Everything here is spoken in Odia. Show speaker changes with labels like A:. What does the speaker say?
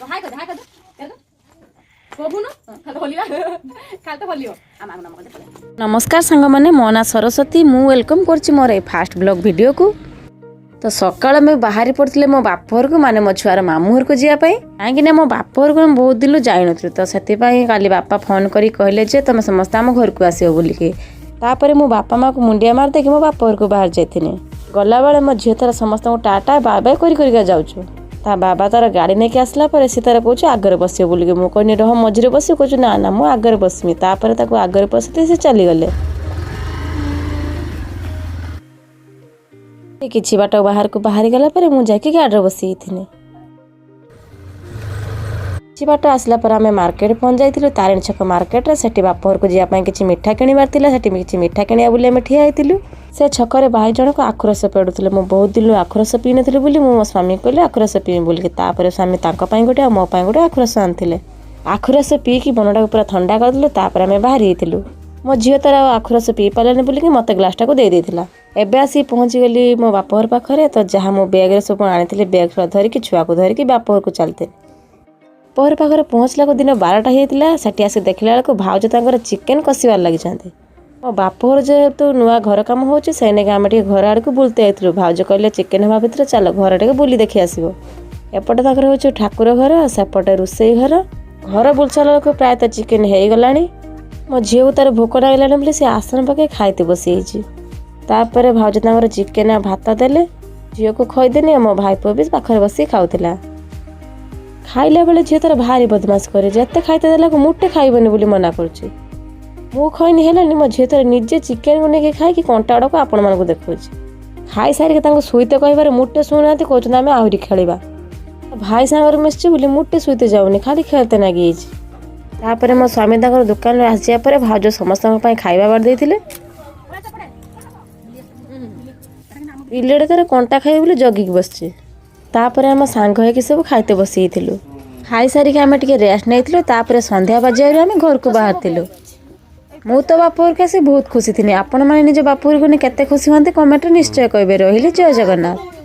A: ହାଇ କରିଦେ, ହାଇ କରିଦେ। କହୁନୁ, ଖାଲି ହଲିବା, ଖାଲି ତ ହଲିବ।
B: ନମସ୍କାର ସାଙ୍ଗମାନେ, ମୋ ନାଁ ସରସ୍ୱତୀ। ମୁଁ welcome କରୁଛି ମୋର ଏଇ ଫାଷ୍ଟ ବ୍ଲଗ୍ ଭିଡ଼ିଓକୁ। ତ ସକାଳେ ଆମେ ବାହାରି ପଡ଼ିଥିଲେ ମୋ ବାପ ଘରକୁ, ମାନେ ମୋ ଛୁଆର ମାମୁଁ ଘରକୁ ଯିବା ପାଇଁ। କାହିଁକିନା ମୋ ବାପ ଘରକୁ ଆମେ ବହୁତ ଦିନରୁ ଯାଇନଥିଲୁ। ତ ସେଥିପାଇଁ କାଲି ବାପା ଫୋନ୍ କରି କହିଲେ ଯେ ତମେ ସମସ୍ତେ ଆମ ଘରକୁ ଆସିବ ବୋଲିକି। ତାପରେ ମୁଁ ବାପା ମାଆକୁ ମୁଣ୍ଡିଆ ମାରି ଦେଇକି ମୋ ବାପ ଘରକୁ ବାହାରି ଯାଇଥିଲି। ଗଲାବେଳେ ମୋ ଝିଅ ତାର ସମସ୍ତଙ୍କୁ ଟାଟା ବାଏ ବାଏ କରି କରିକା ଯାଉଛୁ। ତା ବାବା ତାର ଗାଡ଼ି ନେଇକି ଆସିଲା ପରେ ସେ ତାର କହୁଛି ଆଗରେ ବସିବ ବୋଲିକି। ମୁଁ କହିନି, ରହ, ମଝିରେ ବସିବ। କହୁଛି, ନା ନା, ମୁଁ ଆଗରେ ବସିବି। ତାପରେ ତାକୁ ଆଗରେ ବସିଦେଇ ସେ ଚାଲିଗଲେ। କିଛି ବାଟ ବାହାରକୁ ବାହାରିଗଲା ପରେ ମୁଁ ଯାଇକି ଗାଡ଼ିରେ ବସିଯାଇଥିଲି। କିଛି ବାଟ ଆସିଲା ପରେ ଆମେ ମାର୍କେଟ ପହଞ୍ଚି ଯାଇଥିଲୁ, ତାରିଣୀ ଛକ ମାର୍କେଟରେ। ସେଠି ବାପ ଘରକୁ ଯିବା ପାଇଁ କିଛି ମିଠା କିଣିବାର ଥିଲା। ସେଠି କିଛି ମିଠା କିଣିବା ବୋଲି ଆମେ ଠିଆ ହେଇଥିଲୁ। ସେ ଛକରେ ଭାଇ ଜଣକ ଆଖୁ ରସ ପେଡ଼ୁଥିଲେ। ମୁଁ ବହୁତ ଦିନରୁ ଆଖୁ ରସ ପିଇନଥିଲି ବୋଲି ମୁଁ ମୋ ସ୍ୱାମୀକୁ କହିଲି ଆଖୁ ରସ ପିଇବି ବୋଲିକି। ତାପରେ ସ୍ୱାମୀ ତାଙ୍କ ପାଇଁ ଗୋଟେ ଆଉ ମୋ ପାଇଁ ଗୋଟେ ଆଖୁ ରସ ଆଣିଥିଲେ। ଆଖୁ ରସ ପିଇକି ମନଟାକୁ ପୁରା ଥଣ୍ଡା କରିଦେଲୁ। ତାପରେ ଆମେ ବାହାରି ଯାଇଥିଲୁ। ମୋ ଝିଅ ତାର ଆଉ ଆଖୁ ରସ ପିଇ ପାରିଲାନି ବୋଲିକି ମୋତେ ଗ୍ଲାସଟାକୁ ଦେଇ ଦେଇଥିଲା। ଏବେ ଆସିକି ପହଞ୍ଚିଗଲି ମୋ ବାପଘର ପାଖରେ। ତ ଯାହା ମୋ ବ୍ୟାଗ୍ରେ ସବୁ ଆଣିଥିଲି, ବ୍ୟାଗ୍ ଧରିକି, ଛୁଆକୁ ଧରିକି ବାପ ଘରକୁ ଚାଲିଥିଲି। ବାପଘର ପାଖରେ ପହଞ୍ଚିଲାକୁ ଦିନ 12ଟା ହେଇଯାଇଥିଲା। ସେଠି ଆସି ଦେଖିଲା ବେଳକୁ ଭାଉଜ ତାଙ୍କର ଚିକେନ୍ କଷିବାରେ ଲାଗିଛନ୍ତି। ମୋ ବାପଘର ଯେହେତୁ ନୂଆ ଘର କାମ ହେଉଛି, ସେଇ ନେଇକି ଆମେ ଟିକେ ଘର ଆଡ଼କୁ ବୁଲତେ ଯାଇଥିଲୁ। ଭାଉଜ କହିଲେ, ଚିକେନ୍ ହେବା ଭିତରେ ଚାଲ, ଘର ଟିକେ ବୁଲି ଦେଖି ଆସିବ। ଏପଟେ ତାଙ୍କର ହେଉଛି ଠାକୁର ଘର, ସେପଟେ ରୋଷେଇ ଘର। ଘର ବୁଲି ସାରିଲା ବେଳକୁ ପ୍ରାୟତଃ ଚିକେନ୍ ହେଇଗଲାଣି। ମୋ ଝିଅକୁ ତାର ଭୋକ ଲାଗିଲାଣି ବୋଲି ସେ ଆସନ ପକାଇ ଖାଇତେ ବସିଯାଇଛି। ତାପରେ ଭାଉଜ ତାଙ୍କର ଚିକେନ୍ ଆଉ ଭାତ ଦେଲେ। ଝିଅକୁ ଖୋଇଦେନି ଆଉ ମୋ ଭାଇ ପୁଅ ବି ପାଖରେ ବସିକି ଖାଉଥିଲା। ଖାଇଲା ବେଳେ ଝିଅ ତାର ଭାରି ବଦମାସ କରେ। ଯେତେ ଖାଇତେ ଦେଲାକୁ ମୁଟେ ଖାଇବନି ବୋଲି ମନା କରୁଛି। ମୁଁ ଖଇନି ହେଲାନି, ମୋ ଝିଅ ତାର ନିଜେ ଚିକେନକୁ ନେଇକି ଖାଇକି କଣ୍ଟା ଗୁଡ଼ାକୁ ଆପଣମାନଙ୍କୁ ଦେଖାଉଛି। ଖାଇସାରିକି ତାଙ୍କୁ ଶୋଇତେ କହିବାରେ ମୁଟେ ଶୁଣୁନାହାନ୍ତି, କହୁଛନ୍ତି ଆମେ ଆହୁରି ଖେଳିବା। ଭାଇ ସାଙ୍ଗରେ ମିଶିଛି ବୋଲି ମୁଟେ ଶୋଇତେ ଯାଉନି, ଖାଲି ଖେଳତେ ଲାଗିଯାଇଛି। ତାପରେ ମୋ ସ୍ୱାମୀ ତାଙ୍କର ଦୋକାନରୁ ଆସିବା ପରେ ଭାଉଜ ସମସ୍ତଙ୍କ ପାଇଁ ଖାଇବା ବାଢ଼ି ଦେଇଥିଲେ। ବିଲେଇଟା ତାର କଣ୍ଟା ଖାଇବ ବୋଲି ଜଗିକି ବସିଛି। ତାପରେ ଆମ ସାଙ୍ଗ ହେଇକି ସବୁ ଖାଇତେ ବସିଯାଇଥିଲୁ। ଖାଇସାରିକି ଆମେ ଟିକେ ରେଷ୍ଟ ନେଇଥିଲୁ। ତାପରେ ସନ୍ଧ୍ୟା ବାଜିବାରୁ ଆମେ ଘରକୁ ବାହାରିଥିଲୁ। ମୁଁ ତ ବାପ ଘରକୁ ଆସି ବହୁତ ଖୁସି ଥିଲି। ଆପଣମାନେ ନିଜ ବାପ ଘରକୁ ନେଇ କେତେ ଖୁସି ହୁଅନ୍ତି, କମେଣ୍ଟରେ ନିଶ୍ଚୟ କହିବେ। ରହିଲି, ଜୟ ଜଗନ୍ନାଥ।